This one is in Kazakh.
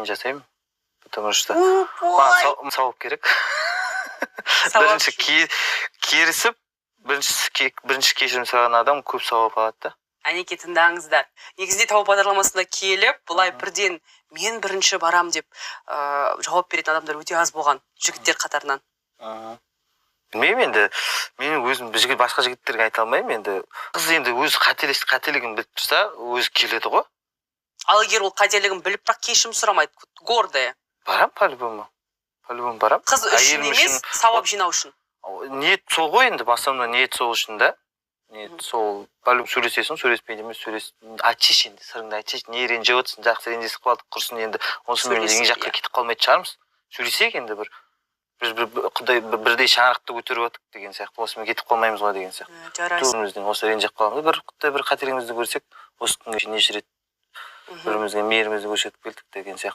Мен жасаймын, потому что маған сауап керек. Сауап Бірінші үшін. Керісіп, бірінші кешірім сұраған адам көп сауап алады да. Әнеки, тыңдаңыздар. Негізінде «Тауып» бағдарламасына келіп, былай бірден «мен бірінші барам» деп жауап беретін адамдар өте аз болған жігіттер қатарынан. Білмеймін енді, мен өзім бір жігіт, басқа жігіттерге айта алмаймын енді. Қыз енді өзі қателігін біліп тұрса, өзі келеді ғой. Ал егер ол қателігін біліп, бірақ кешірім сұрамайды, гордая? Барам, по любому, по любому барам. Қыз үшін Әйелім емес, сауап жинау үшін. Ниет сол ғой енді, басымда ниет сол үшін да. Ниет сол, по любому сөйлесесің, сөйлеспейді емес, сөйлес, айтсайшы енді, сырыңды айтсайшы, не ренжіп отырсың? Жақсы, ренжісіп қалдық, құрсын енді, онысымен Сөйлесіп, деген жаққа кетіп қалмайтын шығармыз. Сөйлесейік енді, бір біз бір құдай бірдей шаңырақты көтеріп отырық деген сияқты, осымен кетіп қалмаймыз ғой деген сияқты. Жарайсың. Бірімізден осы ренжіп қалғанда, бір құдай, бір қателігімізді көрсек, осы күнге шейін неше рет бірімізге мейірімізді көрсетіп келдік деген сияқты.